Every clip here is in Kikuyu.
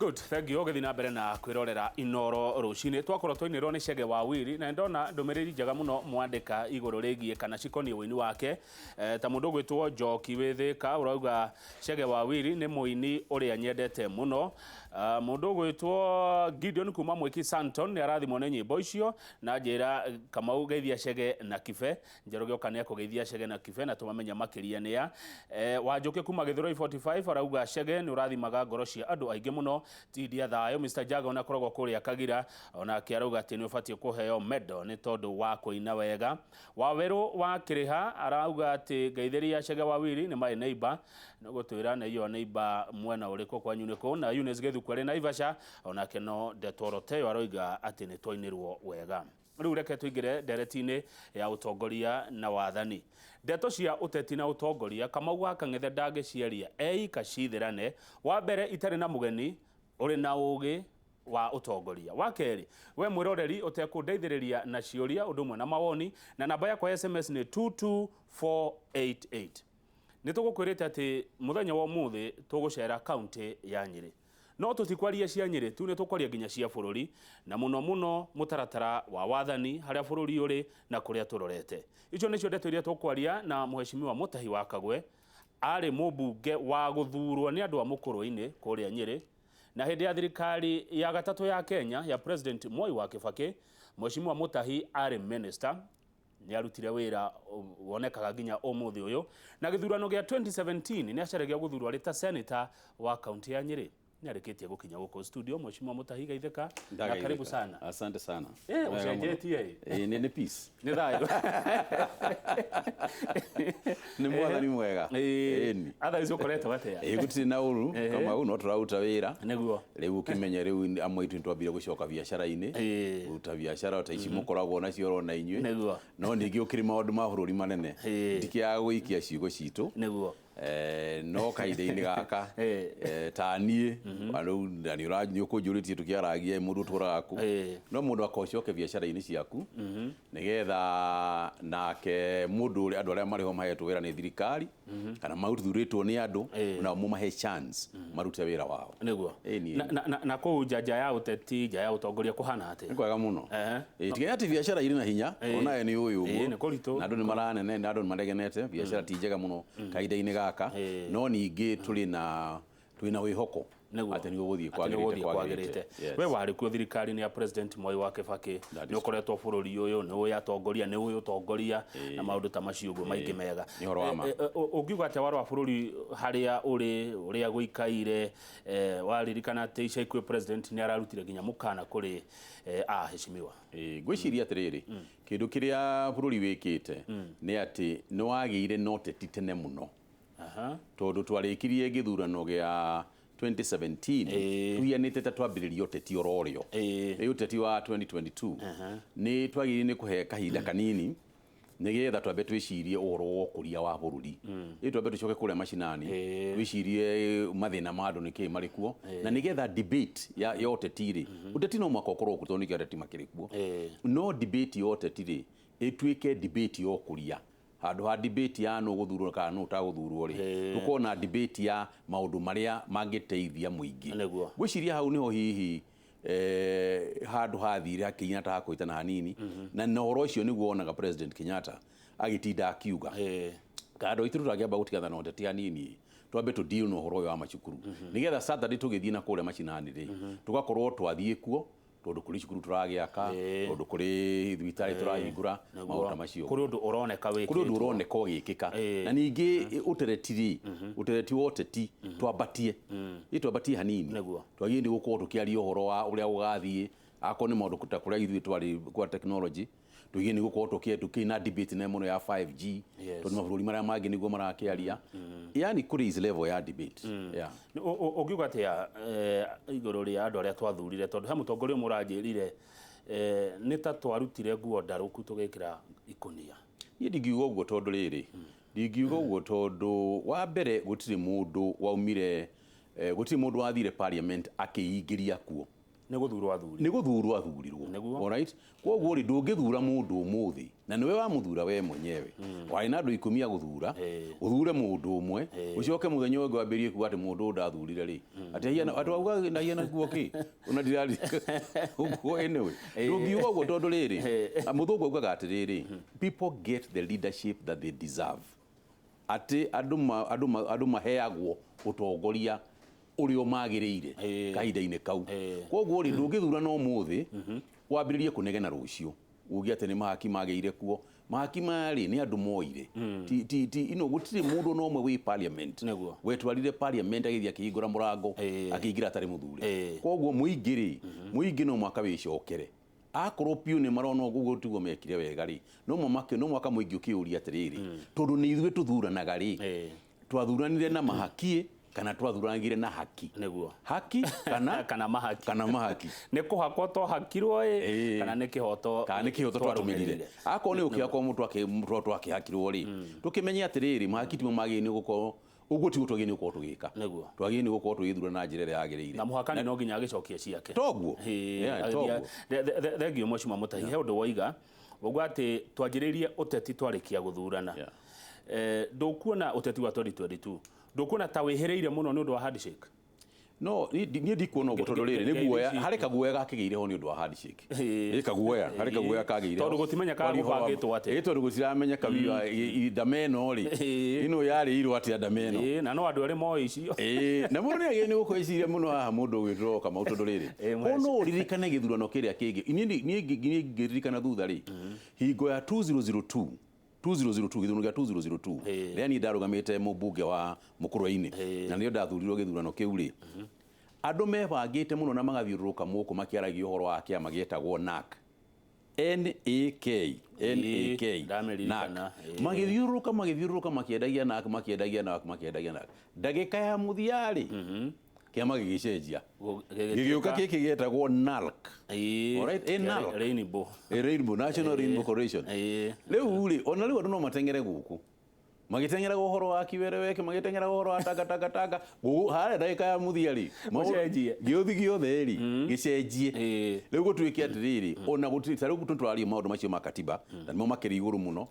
Good, thank you. Ũgĩthiĩ na mbere na kwĩrorera Inoro rũcinĩ. Twakorwo twainĩrwo nĩ Chege wa Wili na ndona ndũmĩrĩri njega mũno mwandĩka igũrũ rĩgiĩ kana cikoniĩ ũini wake. E, ta mũndũ ũgwĩtwo Njoki wĩ Thĩka ũrauga Chege wa Wili nĩ mũini ũrĩa nyendete mũno. Mũndũ ũgwĩtwo Gideon kuma Mwĩki Santon nĩ arathimwo nĩ nyĩmbo icio na njĩra Kamau geithia Chege na Kibe. Njoroge oka nĩ akũgeithia Chege na Kibe na tũmamenye makĩria nĩa. Wanjũkĩ kuma Gĩthũrai 45 arauga Chege nĩ ũrathimaga ngoro cia andũ aingĩ mũno. Tindia thayũ Mr Jaga ona akoragwo kũrĩa Kagira onake arauga atĩ nĩ ũbatiĩ kũheo medal nĩ tondũ wa kũina wega. Wawerũ wa Kĩrĩha arauga atĩ ngeithĩria Chege wa Wili nĩ my neighbor. Nĩ ũgũtwĩra nĩ your neighbor mwena ũrĩkũ kwanyu nĩ kũ. Na Eunice Gĩthuku arĩ Naivasha onake no ndeto oro ta ĩyo aroiga atĩ nĩ twainĩrwo wega. Rĩu reke tũingĩre ndereti-inĩ ya ũtongoria na wathani. Ndeto cia ũteti na ũtongoria, Kamau wa Kang'ethe ndangĩciaria eika cithĩrane. Wa mbere itarĩ na mũgeni ũrĩ na ũgĩ wa ũtongoria. Wa kerĩ, we mwĩroreri ũtekũndeithĩrĩria na ciũria ũndũ ũmwe na mawoni, na namba yakwa ya SMS nĩ 22488. Nĩ tũgũkwĩrĩte atĩ mũthenya wa ũmũthĩ tũgũcera kaũntĩ ya Nyĩrĩ. No tũtikwaria cia Nyĩrĩ tu, nĩ tũkwaria nginya cia bũrũri, na mũno mũno mũtaratara wa wathani, harĩa bũrũri ũrĩ na kũrĩa tũrorete. Icio nĩcio ndeto iria tũkwaria na Mũhecimiwa Mũtahi wa Kagwe. Arĩ mũmbunge wa gũthurwo nĩ andũ a Mũkũrwe-inĩ kũrĩa Nyĩrĩ, na hĩndĩ ya thirikari ya gatatũ ya Kenya ya President Mwai wa Kĩbakĩ, Mũhecimiwa Mũtahi arĩ minister. Nĩ arutire wĩra wonekaga nginya ũmũthĩ ũyũ, na gĩthurano gĩa 2017 nĩ acaragia gũthurwo arĩ ta senator wa kaunti ya Nyĩrĩ. Nĩ arĩkĩtie gũkinya gũkũ studio. Mheshimiwa Mutahi, geithĩka na karibu sana. Asante sana. Ũcenjetie. Nĩ peace. Nĩ thayũ. Nĩ mwathani mwega. Ĩni. Otherwise ũkoretwo atĩa? Ĩ gũtirĩ na ũru Kamau, no tũraruta wĩra. Nĩguo. Rĩu ũkĩmenye rĩu amwe aitũ nĩtwambire gũcoka biacara-inĩ. Kũruta biacara ta ici mũkoragwo nacio oro na inyuĩ. Nĩguo. No ningĩ ũkĩrĩ maũndũ ma bũrũri manene. Ndikĩaga gũikia ciugo citũ. Nĩguo. No kahinda-inĩ gaka ta niĩ rĩu na nĩ ũkũnjũrĩtie tũkĩaragia mũndũ ũtũraga kũ. No mũndũ akocoke biacara-inĩ ciaku nĩgetha nake mũndũ ũrĩa andũ arĩa marĩ ho mahetwo wĩra nĩ thirikari kana mathurĩtwo nĩ andũ nao mũmahe chance marute wĩra wao. Nĩguo. Na kũu nja ya ũteti, nja ya ũtongoria kũhana atĩa? Nĩ kwega mũno. Tiga atĩ biacara irĩ na hinya, onawe nĩ ũĩ ũguo. Nĩ kũritũ. Na andũ nĩ maranene, na andũ nĩ maregenete, biacara ti njega mũno kahinda-inĩ gaka, no ningĩ tũrĩ na twĩ na wĩhoko atĩ nĩ gũgũthiĩ kwagĩrĩte kwagĩrĩte. We warĩ kuo thirikari-inĩ ya President Mwai wa Kĩbakĩ, nĩ ũkoretwo bũrũri ũyũ, nĩ ũĩ atongoria, nĩ ũĩ ũtongoria na maũndũ ta macio ũguo maingĩ mega. Nĩ ũhoro wa ma. Ũngiuga atĩa waro wa bũrũri harĩa ũrĩ, ũrĩa gũikaire, waririkana atĩ ica ikuhĩ President nĩ ararutire nginya mũkana kũrĩ aheshimiwa? Ngwĩciria atĩrĩrĩ, kĩndũ kĩrĩa bũrũri wĩkĩte nĩ atĩ nĩ wagĩire na ũteti tene mũno. Tondũ twarĩkirie gĩthurano gĩa 2017 tuhianĩte ta twambĩrĩria ũteti oro ũrĩo. Rĩu ũteti wa 2022 nĩ twagĩrĩire nĩ kũhe kahinda kanini nĩgetha twambe twĩcirie ũhoro wa ũkũria wa bũrũri. Rĩu twambe tũcoke kũrĩa macinani twĩcirie mathĩna ma andũ nĩkĩ marĩ kuo, na nĩgetha debate ya ũteti rĩ, ũteti no mũhaka ũkorwo kuo tondũ nĩkĩo ateti makĩrĩ kuo, no debate ya ũteti rĩ ĩtuĩke debate ya ũkũria. Handũ ha debate ya nũ ũgũthurwo kana nũ ũtagũthurwo rĩ, tũkorwo na debate ya maũndũ marĩa mangĩteithia mũingĩ. Ngwĩciria hau nĩho hihi handũ hathire hakĩina ta hakũhĩtana hanini, na ũhoro ũcio nĩguo wonaga President Kenyatta agĩtinda akiuga kando itũ tũtangĩamba gũtigana na ũteti hanini, twambe tũ deal na ũhoro ũyũ wa macukuru, nĩgetha Saturday tũgĩthiĩ na kũrĩa macinani rĩ, tũgakorwo twathiĩ kuo tondũ kũrĩ cukuru tũragĩaka, tondũ kũrĩ thibitarĩ tũrahingũra, maũndũ ta macio. Kũrĩ ũndũ ũroneka wĩkĩtwo. Kũrĩ ũndũ ũroneka ũgĩkĩka. Na ningĩ ũtereti rĩ, ũtereti wa ũteti twambatie. Ĩ twambatie hanini. Twagĩrĩire nĩ gũkorwo tũkĩaria ũhoro wa ũrĩa gũgathiĩ, akorwo nĩ maũndũ ta kũrĩa ithuĩ twarĩ kwa technology, twagĩrĩire nĩ gũkorwo tũkĩ na debate nene mũno ya 5G, tondũ mabũrũri marĩa mangĩ nĩguo marakĩaria. Yani kũrĩ is level ya debate. Yeah. Ũngiuga atĩa igũrũ rĩa andũ arĩa twathurire, tondũ he mũtongoria ũmwe ũranjĩrire nĩ ta twarutire nguo ndarũku tũgĩkĩra ikũnia. Niĩ ndingiuga ũguo tondũ rĩrĩ, ndingiuga ũguo tondũ wa mbere gũtirĩ mũndũ waumire, gũtirĩ mũndũ wathire parliament akĩingĩria kuo. Nĩ gũthurwo athuri. Nĩ gũthurwo athurirwo. Nĩguo. Alright, koguo rĩ, ndũngĩthura mũndũ ũmũthĩ na nĩwe wamũthura we mwenyewe, warĩ na andũ 10 a gũthura, ũthure mũndũ ũmwe, ũcoke mũthenya ũngĩ wambĩrĩrie kuga atĩ mũndũ ũyũ ndathurire rĩ, atĩ ahiana atĩ wauga na hiana kuo kĩ ona ndirari ũguo. Anyway, ndũngiuga ũguo tondũ rĩrĩ, mũthũngũ augaga atĩrĩrĩ, "People get the leadership that they deserve," atĩ andũ maheagwo ũtongoria ũrĩa ũmagĩrĩire kahinda-inĩ kau. Koguo rĩ, ndũngĩthurana ũmũthĩ wambĩrĩrie kũnegena rũciũ uge atĩ nĩ mahaki magĩire kuo. Mahaki maya rĩ, nĩ andũ moire, ti ino, gũtirĩ mũndũ ona ũmwe wĩ parliament wetwarire parliament agĩthiĩ akĩhingũra mũrango akĩingĩra atarĩ mũthure. Koguo mũingĩ rĩ, mũingĩ no mwaka wĩcokere akorwo piũ nĩ marona ũguo tiguo mekire wega rĩ, no mwaka mũingĩ ũkĩũria atĩrĩrĩ, tondũ nĩ ithuĩ tũthuranaga rĩ, twathuranire na mahaki kana twathuranire na haki? Haki kana Kana mahaki. Kana mahaki. Nĩ kũhakwo twahakirwo ĩ, kana nĩ kĩhoto kana nĩ kĩhoto twatũmĩrire? Twarũmĩrĩire? Akorwo nĩ ũkĩhakwo mũndũ twakĩhakirwo rĩ, tũkĩmenye atĩrĩrĩ, mahaki timo magĩrĩire nĩ gũkorwo ũguo tiguo twagĩrĩire nĩ gũkorwo tũgĩka. Twagĩrĩire nĩ gũkorwo tũgĩthura na njĩra ĩrĩa yagĩrĩire. Na mũhakani no nginya agĩcokie ciake. Toguo. Yeah, toguo. Thengiũ mheshimiwa Mutahi, he ũndũ woiga uga atĩ twanjĩrĩirie ũteti twarĩkia gũthurana. Ndũkuona ũteti wa 2022, ndũkuona ta wĩhĩrĩire mũno nĩ ũndũ wa handshake? No niĩ ndikuona ũguo tondũ rĩrĩ, nĩ guoya, harĩ kaguoya gakĩgĩire ho nĩ ũndũ wa handshake. Ĩ kaguoya, harĩ kaguoya kagĩire ho. Tondũ gũtimenyekaga Kwaria ũhoro wa- gũbangĩtwo atĩa. Ĩ, tondũ gũtiramenyeka ndama ĩno rĩ, ĩno yarĩirwo atĩa ndama ĩno. Na no andũ erĩ moĩ icio. Ĩĩ, na mũndũ nĩ agĩrĩire nĩ gũkorwo eciria mũno haha, mũndũ ũgwĩtwo Kamau, tondũ rĩrĩ, ko no ũririkane gĩthurano kĩrĩa kĩngĩ, niĩ ngĩririkana thutha rĩ, hingo ya 2002, 2002, gĩthurano gĩa 2002, rĩrĩa niĩ ndarũgamĩte mũmbunge wa Mũkũrwe-inĩ na nĩo ndathurirwo gĩthurano kĩu rĩ, andũ mebangĩte mũno na magathiũrũrũka mũkũ makĩaragia ũhoro wa kĩama gĩetagwo NAK, NAK, NAK. Ndamĩririkana. NAK. Magĩthiũrũrũka, magĩthiũrũrũka, makĩendagia NAK, makĩendagia NAK, makĩendagia NAK. Ndagĩka ya mũthia rĩ, kĩama gĩgĩcenjia, gĩgĩũka gĩkĩ gĩetagwo NALC. Alright, NALC. Rainbow. Rainbow, National Rainbow Coalition. Rĩu rĩ, ona rĩu andũ no mateng'ere gũkũ magĩteng'eraga ũhoro wa kiwereweke, magĩteng'eraga ũhoro wa tanga tanga tanga harĩa ndagĩka ya mũthia rĩ, Gũcenjie. gĩũthi gĩothe rĩ, gĩcenjie. Rĩu gũtuĩke atĩrĩrĩ, ona gũtirĩ ta rĩu tũraria maũndũ macio ma katiba na nĩmo makĩrĩ igũrũ mũno.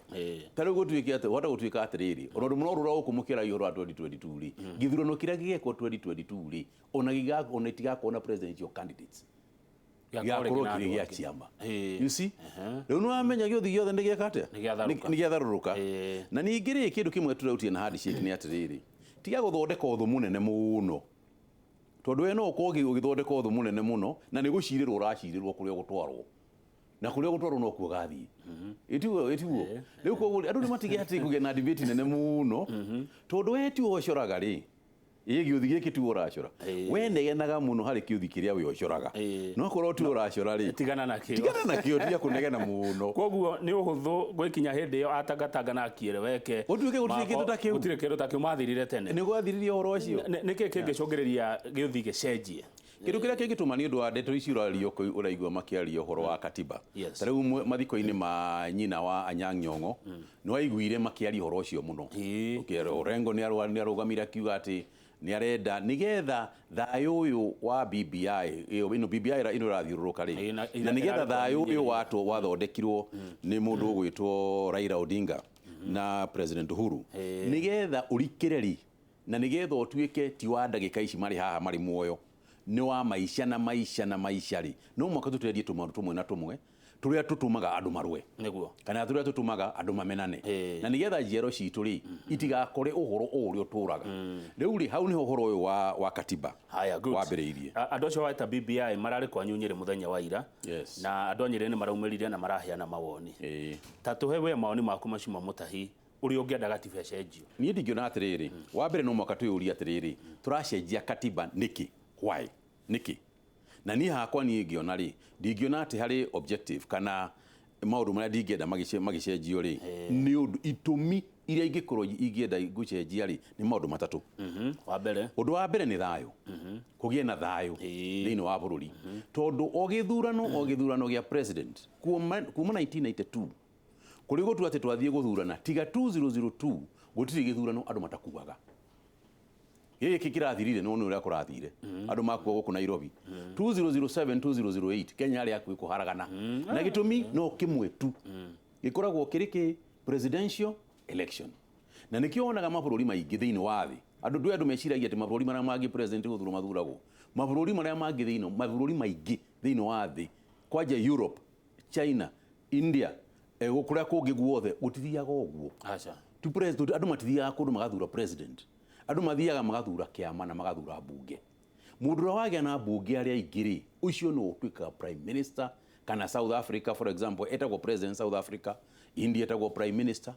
Ta rĩu gũtuĩke atĩ wahota gũtuĩka atĩrĩrĩ, ona ũndũ mũno rũra gũkũ mũkĩaragia ũhoro wa 2022 rĩ, gĩthurano kĩrĩa gĩgekwo 2022 rĩ, ona itigakorwo na presidential candidates, gĩgakorwo kĩrĩ gĩa ciama. You see, rĩu nĩ wamenya gĩũthi gĩothe nĩ gĩeka atĩa? Nĩ gĩatharũka. Nĩ gĩatharũrũka. Na ningĩ rĩ, kĩndũ kĩmwe tũrautie na handshake nĩ atĩrĩrĩ, tiga gũthondeka ũthũ mũnene mũno, tondũ we no ũkorwo ũgĩthondeka ũthũ mũnene mũno na nĩ gũcirĩrwo ũracirĩrwo kũrĩa ũgũtwarwo, na kũrĩa ũgũtwarwo no kuo gathiĩ, ĩtiguo? Ĩtiguo. Rĩu koguo andũ nĩ matige atĩ kũgĩa na debate nene mũno, tondũ we tiwe ũcoraga rĩ, ĩ gĩũthi gĩkĩ tiwe ũracora. We negenaga mũno harĩ kĩũthi kĩrĩa we ũcoraga. No korwo tiwe ũracora rĩ, Tigana nakĩo. Tigana nakĩo, tiga kũnegena mũno. Koguo nĩ ũhũthũ gwĩkinya hĩndĩ ĩyo atangatanga na akiereweke. Gũtuĩke gũtirĩ kĩndũ ta kĩu. Gũtirĩ kĩndũ ta kĩu, mathirire tene. Nĩ gwathiririe ũhoro ũcio. Nĩkĩ kĩngĩcũngĩrĩria gĩũthi gĩcenjie? Kĩndũ kĩrĩa kĩngĩtũma nĩ ũndũ wa ndeto ici ũrario kũu, ũraigua makĩaria ũhoro wa katiba. Ta rĩu mathiko-inĩ ma nyina wa Anyang' Nyong'o nĩ waiguire makĩaria ũhoro ũcio mũno. Orengo nĩ arũgamire akiuga atĩ nĩ arenda nĩgetha thayũ ũyũ wa BBI ĩyo ĩno BBI ĩno ĩrathiũrũrũka rĩ, na nĩgetha thayũ ũyũ wathondekirwo nĩ mũndũ ũgwĩtwo Raila Odinga na President Uhuru, nĩgetha ũrikĩre rĩ, na nĩgetha ũtuĩke ti wa ndagĩka ici marĩ haha marĩ muoyo, nĩ wa maica na maica na maica rĩ, no mũhaka tũtwendie tũmaũndũ tũmwe na tũmwe tũrĩa tũtũmaga andũ marũe kana tũrĩa tũtũmaga andũ mamenane, na nĩgetha njiaro citũ rĩ itigakore ũhoro o ũrĩa ũtũraga rĩu rĩ. Hau nĩho ũhoro ũyũ wa katiba Haya, good. wambĩrĩirie. Andũ acio weta BBI mararĩ kwanyu Nyĩrĩ mũthenya wa ira. Na andũ a Nyĩrĩ nĩ maraumĩrire na maraheana mawoni. Ta tũhe we mawoni maku macio ma Mũtahi, ũrĩa ũngĩenda gatiba ĩcenjio. Niĩ ndingĩona atĩrĩrĩ, wa mbere no mũhaka twĩyũrie atĩrĩrĩ, tũracenjia katiba nĩkĩ? Why? Nĩkĩ? Na niĩ hakwa niĩ ngĩona rĩ, ndingĩona atĩ harĩ objective kana maũndũ marĩa ndingĩenda magĩcenjio rĩ, nĩ ũndũ itũmi iria ingĩkorwo ingĩenda gũcenjia rĩ, nĩ maũndũ matatũ. Wa mbere. Ũndũ wa mbere nĩ thayũ, kũgĩe na thayũ thĩinĩ wa bũrũri, tondũ o gĩthurano gĩa president kuma 1992 kũrĩ gũtua atĩ twathiĩ gũthurana, tiga 2002, gũtirĩ gĩthurano andũ matakuaga. Gĩkĩ kĩrathirire nĩ ũrĩa kũrathire andũ makua gũkũ Nairobi 2007 2008 Kenya yarĩ hakuhĩ kũharagana na gĩtũmi no kĩmwe tu, gĩkoragwo kĩrĩ kĩ presidential election. Na nĩkĩo wonaga mabũrũri maingĩ thĩinĩ wa thĩ, andũ ndũĩ, andũ meciragia atĩ mabũrũri marĩa mangĩ president gũthurwo mathuragwo, mabũrũri marĩa mangĩ thĩinĩ, mabũrũri maingĩ thĩinĩ wa thĩ, kwanja Europe, China, India, kũrĩa kũngĩ guothe gũtithiaga ũguo. Aca. Tu president, andũ matithiaga kũndũ magathura president, andũ mathiaga magathura kĩama na magathura mbunge. Mũndũ ũrĩa wagĩa na mbunge arĩa aingĩ rĩ, ũcio nĩ ũtuĩkaga prime minister. Kana South Africa, for example, etagwo president South Africa, India etagwo prime minister,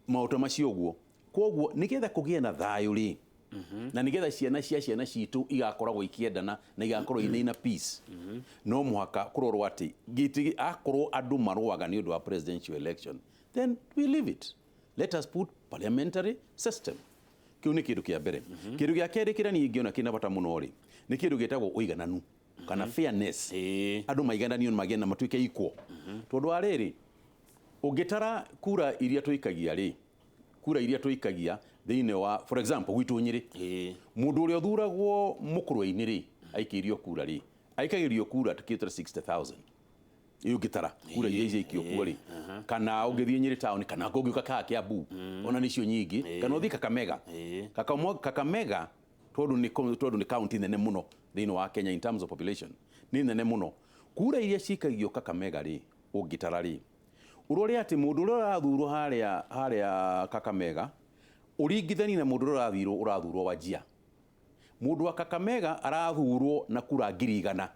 maũndũ macio ũguo. Koguo nĩgetha kũgĩe na thayũ rĩ, na nĩgetha ciana cia ciana citũ igakoragwo ikĩendana na igakorwo ina peace, no mũhaka kũrorwo atĩ gĩtĩ akorwo andũ marũaga nĩ ũndũ wa presidential election, then we leave it, let us put parliamentary system. Kĩu nĩ kĩndũ kĩa mbere. Kĩndũ gĩa kerĩ kĩrĩa niĩ ingĩona kĩna bata mũno rĩ, nĩ kĩndũ gĩtagwo ũigananu kana fairness. Andũ maigananio, magĩe na matuĩke equal, tondũ wa rĩrĩ, ũngĩtara kura iria tũikagia rĩ, kura iria tũikagia thĩinĩ wa, for example, gwitũ Nyĩrĩ, mũndũ ũrĩa ũthuragwo mũkũrwe-inĩ rĩ, aikĩirio kura rĩ, aikagĩrio kura kĩtũ 60,000. Ĩ ũngĩtara kura iria ciaikio kuo rĩ, kana ũngĩthiĩ Nyĩrĩ town, kana ũngĩũka kaa Kiambu, ona nĩcio nyingĩ, kana ũthiĩ Kakamega. Kakamega tondũ nĩ county nene mũno thĩinĩ wa Kenya in terms of population, nĩ nene mũno. Kura iria cikagio Kakamega rĩ, ũngĩtara rĩ, ũrore atĩ mũndũ ũrĩa ũrathurwo harĩa Kakamega ũringithanie na mũndũ ũrĩa ũrathurwo Wajir, mũndũ wa Kakamega arathurwo na kura 100,000,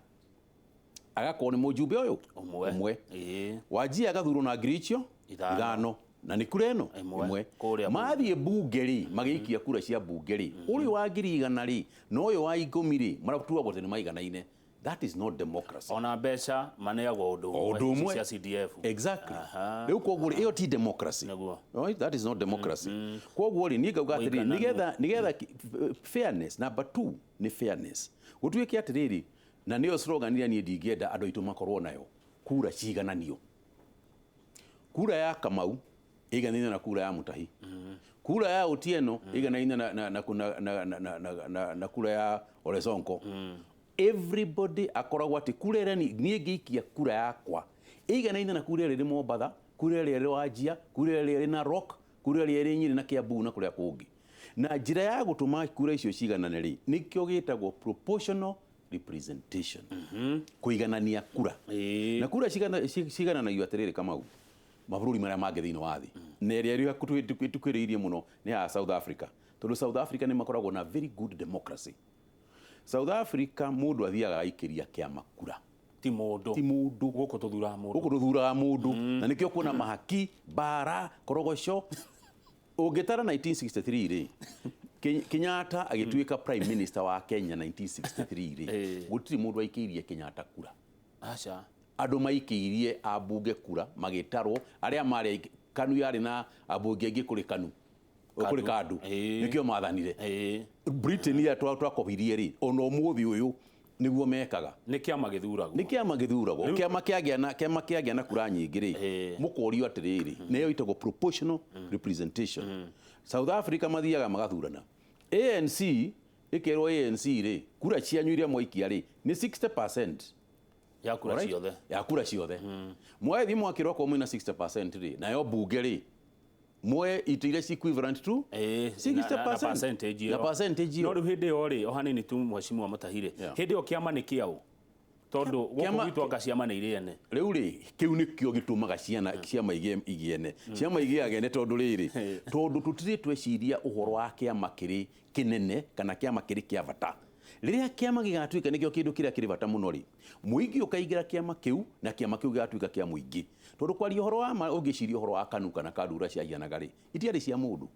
agakorwo nĩ mũjumbe ũyũ ũmwe. Ũmwe. Wajir agathurwo na ngiri icio ithano. Ithano, na nĩ kura ĩno ĩmwe. Ĩmwe. Kũrĩa mathiĩ bunge rĩ, magĩikia kura cia bunge rĩ, ũrĩ wa 100,000 rĩ na ũyũ wa 10 rĩ, maratuagwo atĩ nĩ maiganaine. That is not democracy. Ona mbeca maneagwo ũndũ ũndũ ũmwe. Cia CDF. Exactly. Rĩu koguo rĩ, ĩyo ti democracy. Right? That is not democracy. Koguo rĩ, niĩ ngauga atĩrĩrĩ, Mũiganano. nĩgetha fairness, number two nĩ fairness, gũtuĩke atĩrĩrĩ, na nĩyo slogan ĩrĩa niĩ ndingĩenda andũ aitũ makorwo nayo, kura ciigananio. Kura ya Kamau ĩiganaine na kura ya Mutahi, kura ya Otieno ĩiganaine na kura ya Ole Sonko. Everybody akoragwo atĩ kura ĩrĩa niĩ ngĩikia kura yakwa ĩiganaine na kura ĩrĩa ĩrĩ Mombatha, kura ĩrĩa ĩrĩ Wajir, kura ĩrĩa ĩrĩ Narok, kura ĩrĩa ĩrĩ Nyĩrĩ na Kiambu na kũrĩa kũngĩ. Na njĩra ya gũtũma kura icio ciganane rĩ, nĩkĩo gĩtagwo proportional representation, kũiganania kura. Na kura cigananagio atĩrĩrĩ, Kamau, mabũrũri marĩa mangĩ thĩinĩ wa thĩ, na ĩrĩa ĩrĩ ĩtukwĩrĩirie mũno nĩ ya South Africa, tondũ South Africa nĩ makoragwo na very good democracy. South Africa mũndũ athiaga agaikĩria kĩama kura. Ti mũndũ. Ti mũndũ. Gũkũ tũthuraga mũndũ. Gũkũ tũthuraga mũndũ, na nĩkĩo kuona mahaki, mbara, korogoco. Ũngĩtara 1963 rĩ, Kenyatta agĩtuĩka prime minister wa Kenya 1963 rĩ, gũtirĩ mũndũ aikĩirie Kenyatta kura. Aca. Andũ maikĩirie ambunge kura, magĩtarwo arĩa marĩ KANU yarĩ na ambunge aingĩ kũrĩ KANU, kũrĩ KANDU. Nĩkĩo mathanire. Britain ĩrĩa twakobirie rĩ, ona ũmũthĩ ũyũ nĩguo mekaga. Nĩ kĩama gĩthuragwo. Nĩ kĩama gĩthuragwo. Kĩama kĩagĩa na kura nyingĩ rĩ, mũkorio atĩrĩrĩ, nĩyo ĩtagwo proportional representation. South Africa mathiaga magathurana, ANC ĩkerwo, ANC rĩ, kura cianyu iria mwaikia rĩ nĩ 60% ya kura Alright? ciothe. Ya kura ciothe. Mwathiĩ mwakĩrwo akorwo mwĩna 60% rĩ, nayo bunge rĩ, mwe itĩ iria ci equivalent to 60%. Na percentage ĩyo. Na percentage No ĩyo. rĩu hĩndĩ ĩyo rĩ, o hanini tu, mheshimiwa Mutahire, hĩndĩ ĩyo kĩama nĩ kĩaũ? Tondũ gũkũ gwitũ anga ciama nĩ irĩ ene. Rĩu rĩ, kĩu nĩkĩo gĩtũmaga ciana ciama igĩene, ciama igĩagene, tondũ rĩrĩ, tondũ tũtirĩ tweciria ũhoro wa kĩama kĩrĩ kĩnene kana kĩama kĩrĩ kĩa bata. Rĩrĩa kĩama gĩgatuĩka nĩkĩo kĩndũ kĩrĩa kĩrĩ bata mũno rĩ, mũingĩ ũkaingĩra kĩama kĩu, na kĩama kĩu gĩgatuĩka kĩa mũingĩ. Tondũ kwaria ũhoro wa ma, ũngĩciria ũhoro wa KANU kana KANDU ũrĩa ciahianaga rĩ, itiarĩ cia mũndũ.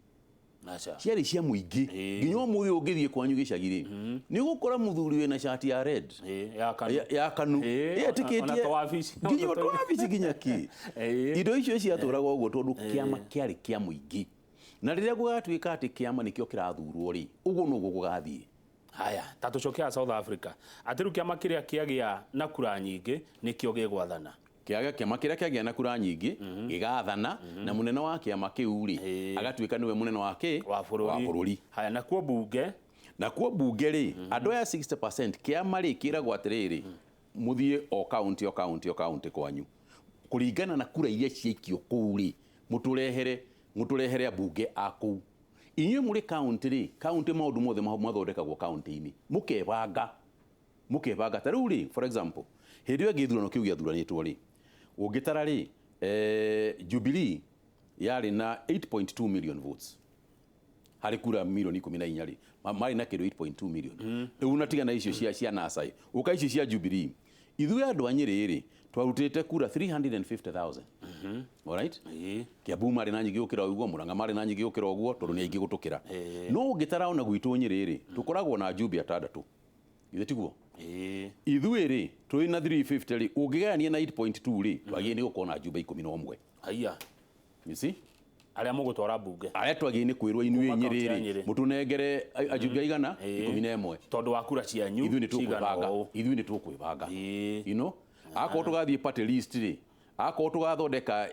Aca. Ciarĩ cia mũingĩ. Nginya ũmũthĩ ũngĩthiĩ kwanyu gĩcagi rĩ, nĩ ũgũkora mũthuri wĩna cati ya red ya KANU. Ya KANU. Etĩkĩtie ona to wabici. Nginya to wabici, nginya kĩ. Indo icio ciatũraga ũguo tondũ kĩama kĩarĩ kĩa mũingĩ. Na rĩrĩa gũgatuĩka atĩ kĩama nĩkĩo kĩrathurwo rĩ, ũguo noguo gũgathiĩ. Haya, ta tũcoke South Africa, atĩ rĩu kĩama kĩrĩa kĩagĩa na kura nyingĩ nĩkĩo gĩgwathana. Kĩaga kĩama kĩrĩa kĩagĩa na kura nyingĩ gĩgathana, na mũnene wa kĩama kĩu rĩ, agatuĩka nĩwe mũnene wa kĩ wa bũrũri. Wa bũrũri. Haya, nakuo bunge? Nakuo mbunge rĩ, andũ aya 60% kĩama rĩ kĩragwo atĩrĩrĩ, mũthiĩ o kaunti o kaunti o kaunti kwanyu kũringana na kura iria ciaikio kũu rĩ, mũtũrehere ambunge a kũu. Inyuĩ mũrĩ kaunti rĩ, kaunti maũndũ mothe mathondekagwo kaunti-inĩ, mũkebanga ta rĩu rĩ, for example, hĩndĩ ĩyo gĩthurano kĩu gĩathuranĩtwo rĩ, ũngĩtara rĩ, Jubilee yarĩ na 8.2 million votes harĩ kura milioni 14 rĩ, marĩ na kĩndũ 8.2 million. Rĩu unatigana na icio cia NASA, ũka ici cia Jubilee, ithuĩ andũ a Nyĩrĩ rĩ, twarutĩte kura 350,000. Alright? Kiambu marĩ na nyingĩ gũkĩra ũguo, Murang'a marĩ na nyingĩ gũkĩra ũguo, tondũ nĩ aingĩ gũtũkĩra. No ũngĩtara ona gwitũ Nyĩrĩ rĩ, tũkoragwo na njumbe atandatũ. Githĩ tiguo? Ithuĩ rĩ, twĩ na 350 rĩ, ũngĩgayania na 8.2 rĩ, twagĩrĩire nĩ gũkorwo na njumbe 11. Haiya. You see? Arĩa mũgũtwara mbunge. Arĩa twagĩrĩire nĩ kwĩrwo inyuĩ Nyĩrĩ rĩ, mũtũnengere ajumbe aigana 11. Tondũ wa kura cianyu ithuĩ nĩ tũkwĩbanga. Ithuĩ nĩ tũkwĩbanga. You know? Akorwo tũgathiĩ party list rĩ, akorwo tũgathondeka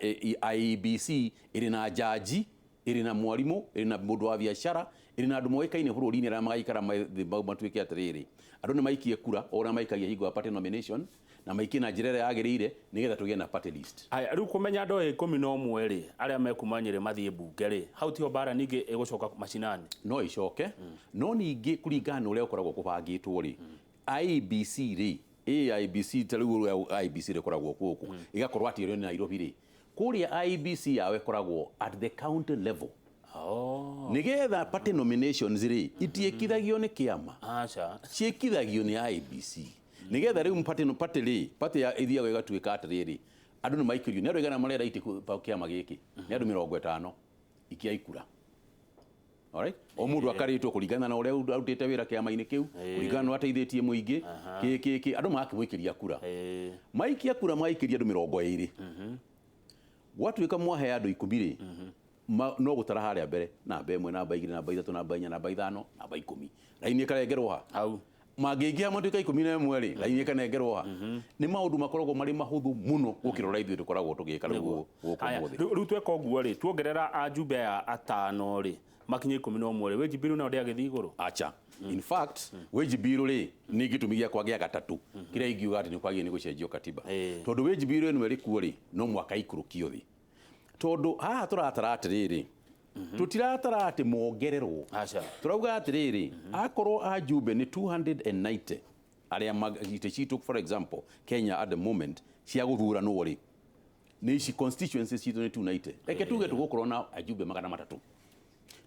IEBC ĩrĩ na jaji, ĩrĩ na mwarimũ, ĩrĩ na mũndũ wa biacara, ĩrĩ na andũ moĩkaine bũrũri-inĩ arĩa magaikara matuĩke atĩrĩrĩ, andũ nĩ maikie kura o ũrĩa maikagia hingo ya party nomination, na maikie na njĩra ĩrĩa yagĩrĩire nĩgetha tũgĩe na party list. Aya, rĩu kũmenya andũ aya 11 rĩ, arĩa mekuma Nyĩrĩ mathiĩ mbunge rĩ, hau tiho mbara ningĩ ĩgũcoka macinani? No ĩcoke, no ningĩ kũringana na ũrĩa ũkoragwo kũbangĩtwo rĩ, IEBC rĩ, IEBC ta rĩu ũrĩa IEBC rĩkoragwo gũkũ, ĩgakorwo atĩ ĩrĩ Nairobi rĩ, kũrĩa IEBC yao ĩkoragwo at the county level. Nĩgetha party nominations rĩ, itiĩkithagio nĩ kĩama. Aca. Ciĩkithagio nĩ IEBC. Nĩgetha rĩu party rĩ, party ya ithiaga ĩgatuĩka atĩrĩrĩ, andũ nĩ maikĩrio, nĩ andũ aigana marenda itĩ kĩama gĩkĩ? Nĩ andũ 50 ikiai kura. Alright? O mũndũ akarĩtwo kũringana na ũrĩa arutĩte wĩra kĩama-inĩ kĩu, kũringana na ũrĩa ateithĩtie mũingĩ, kĩ andũ magakĩmũikĩria kura. Maikia kura maikĩria andũ 20. Gwatuĩka mwahe andũ 10 rĩ, no gũtara harĩa mbere, namba 1, namba 2, namba 3, namba 4, namba 5, namba 10. Raini ĩkarengerwo ha? Hau. Mangĩingĩha matuĩka 11 rĩ, raini ĩkanengerwo ha? Nĩ maũndũ makoragwo marĩ mahũthũ mũno gũkĩra ũrĩa ithuĩ tũkoragwo tũgĩka rĩu gũkũ ũmũthĩ. Rĩu tweka ũguo rĩ, tuongerera ajumbe aya atano rĩ, makinye 11 rĩ, wage bill nayo ndĩagĩthiĩ igũrũ? Acha. In fact, wage bill rĩ, nĩ gĩtũmi gĩakwa gĩa gatatũ kĩrĩa ingiuga atĩ nĩ kwagĩrĩire nĩ gũcenjio katiba. Tondũ wage bill ĩno ĩrĩ kuo rĩ, no mũhaka ĩikũrũkio thĩ. Tondũ haha tũratara atĩrĩrĩ, tũtiratara atĩ mongererwo. Tũrauga atĩrĩrĩ, akorwo ajumbe nĩ 290 arĩa itĩ citũ, for example, Kenya at the moment cia gũthuranwo rĩ, nĩ ici constituencies citũ nĩ 290. Reke tuge tũgũkorwo na ajumbe 300.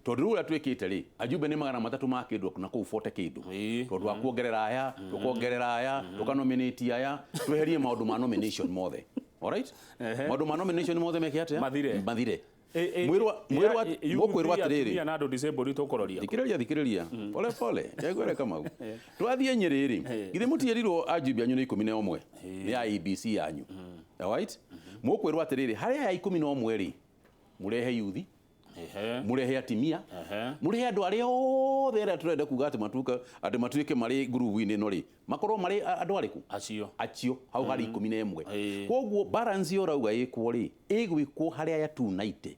Tondũ rĩu ũrĩa twĩkĩte rĩ, ajumbe nĩ 300 ma kĩndũ na kũu 40 kĩndũ. Tondũ wa kuongerera aya, tũkongerera aya, tũkanominate aya, tweherie maũndũ ma nomination mothe. Alright? Maũndũ ma nomination mothe meke atĩa? Mathire. Mathire. Mũkwĩrwo atĩrĩrĩ. Atumia na andũ disabled tũkũroria. Thikĩrĩria. Pole pole. Nĩngwĩra Kamau. Twathiĩ Nyĩrĩ rĩ, githĩ mũtiĩrirwo ajumbe anyu nĩ 11 nĩ IEBC yanyu. Alright? Mũkwĩrwo atĩrĩrĩ, harĩa aya 11 rĩ, mũrehe youth, mũrehe atimia, mũrehe andũ arĩa othe arĩa tũrenda kuga atĩ matuĩke marĩ ngurubu-inĩ ĩno rĩ, makorwo marĩ andũ arĩkũ? Acio. Acio, hau harĩ 11. Koguo balance ĩyo ũrauga ĩkwo rĩ, ĩgwĩkwo harĩa aya 290.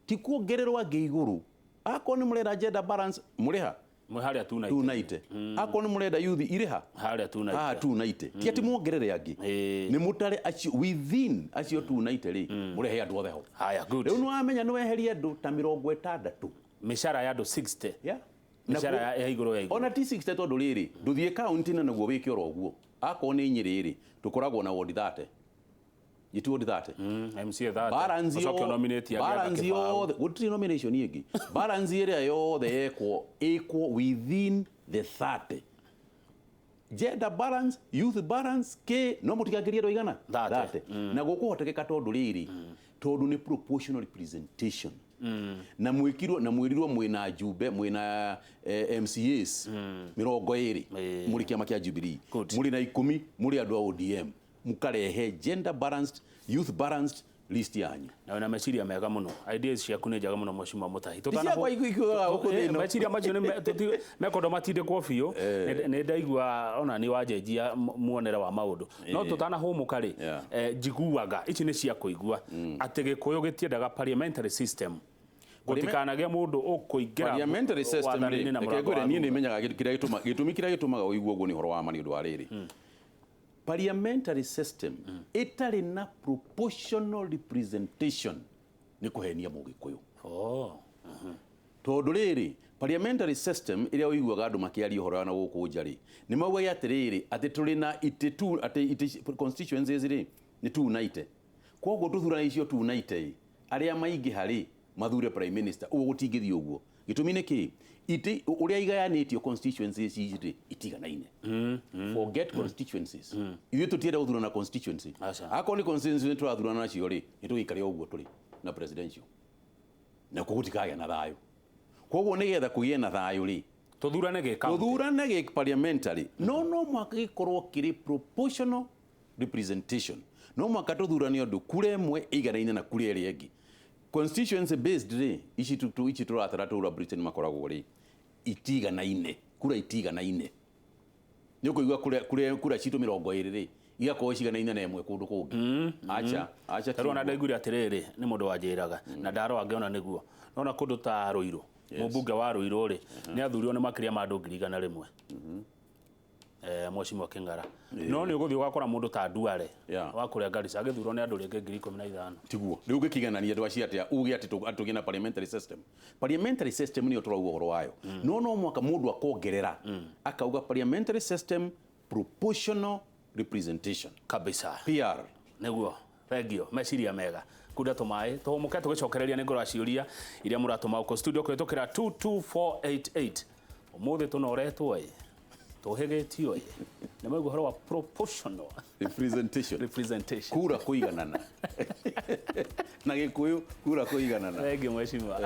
Ti kuongererwo angĩ igũrũ. Akorwo nĩ mũrenda gender balance, mũrĩ ha? Mwĩ harĩa 290. 290. Akorwo nĩ mũrenda youth irĩ ha? Harĩa 290. Haha 290. Ti atĩ muongerere angĩ. Nĩ mũtare acio within acio 290 rĩ, mũrehe andũ othe ho. Haya, good. Rĩu nĩ wamenya nĩ weheria andũ ta 60. Mĩcara ya andũ 60. Yeah. Mĩcara ya igũrũ ya igũrũ. Ona ti 60 tondũ rĩrĩ, ndũthiĩ kaunti na naguo wĩke oro ũguo. Akorwo nĩ Nyĩrĩ rĩ, tũkoragwo na ward 30. Gĩtuo ward 30. MCA 30. Balance Ũcoke nominate angĩ balance yothe, gũtirĩ nomination ĩngĩ. Balance ĩrĩa yothe yekwo, ĩkwo within the 30. Gender balance, youth balance, K, no mũtigangĩrie andũ aigana? 30. Na gũkũhotekeka tondũ rĩrĩ, tondũ nĩ proportional representation. Na mwĩkirwo, na mwĩrirwo mwĩna njumbe, mwĩna MCAs 20 mũrĩ kĩama kĩa Jubilee. Mũrĩ na 10 mũrĩ andũ a ODM. Mũkarehe gender balanced, youth balanced list yanyu. Na wĩna meciria mega mũno. Ideas ciaku nĩ njega mũno Mheshimiwa Mutahi. Ti ciakwa ikuaga gũkũ thĩ ĩno. Meciria macio nĩ mekwenda matindĩkwo biũ. Nĩ ndaigua ona nĩ wanjenjia muonere wa maũndũ. No tũtanahũmũka rĩ, njiguaga ici nĩ cia kũigua atĩ Gĩkũyũ gĩtiendaga parliamentary system. Gũtikanagĩe mũndũ ũkũingĩra Parliamentary system rĩ, wathani-inĩ na reke mũrango ngwĩre wa niĩ nĩ thutha. menyaga kĩrĩa gĩtũma gĩtũmi kĩrĩa gĩtũmaga ũigue ũguo nĩ ũhoro wa ma nĩ ũndũ wa rĩrĩ. Parliamentary system ĩtarĩ na proportional representation nĩ kũhenia Mũgĩkũyũ. Oh. Tondũ rĩrĩ, parliamentary system ĩrĩa ũiguaga andũ makĩaria ũhoro wa na gũkũ nja rĩ, nĩ maugaga atĩrĩrĩ, atĩ tũrĩ na itĩ tu, atĩ itĩ constituencies rĩ nĩ 290. Koguo tũthurane icio 290 ĩ, arĩa maingĩha rĩ mathure prime minister. Ũguo gũtingĩthiĩ ũguo. Gĩtũmi nĩ kĩ? Itĩ ũrĩa igayanĩtio constituencies ici rĩ itiganaine. Forget constituencies. Ithuĩ tũtienda gũthurana constituency. Aca. Akorwo nĩ constituency tũrathurana nacio rĩ, nĩ tũgĩikare o ũguo tũrĩ na presidential. Na koguo gũtikagĩa na thayũ. Koguo nĩgetha kũgĩe na thayũ rĩ, Tũthurane gĩ county. tũthurane gĩ parliamentary, no mũhaka gĩkorwo kĩrĩ proportional representation. No mũhaka tũthurane ũndũ kura ĩmwe ĩiganaine na kura ĩrĩa ĩngĩ. Constituency based rĩ, ici ici tũratara tũra Britain makoragwo rĩ, itiganaine, kura itiganaine. Nĩ ũkũigua kura citũ 20 rĩ, igakorwo ciganaine na ĩmwe kũndũ kũngĩ. Acha, acha. Tarĩu ona ndaiguire atĩrĩrĩ, nĩ mũndũ wanjĩraga na ndarora ngĩona nĩguo. Nona kũndũ ta Ruiru, mũmbunge wa Ruiru rĩ, nĩ athurirwo nĩ makĩria ma andũ 100,000. Mheshimiwa Kĩng'ara. No nĩ ũgũthiĩ ũgakora mũndũ ta Duale wa kũrĩa Garissa agĩthurwo nĩ andũ rĩngĩ 15,000. Tiguo rĩu ũngĩkiganania andũ acio atĩa uge atĩ tũgĩe na parliamentary system. Parliamentary system nĩyo tũrauga ũhoro wayo. No mwaka mũndũ akongerera akauga parliamentary system proportional representation. Kabisa. PR. Nĩguo. Thengio, meciria mega. Kunda tũmaĩ, tũhũmũke tũgĩcokereria nĩ ngorwa ciũria iria mũratũma gũkũ studio kũhĩtũkĩra 22488. Ũmũthĩ tũnoretwo ĩ, tũhĩgĩtio ĩ, nĩ maigua ũhoro wa proportional representation. Representation. Kura kũiganana. Na Gĩkũyũ kura kũiganana. Thengio mheshimiwa.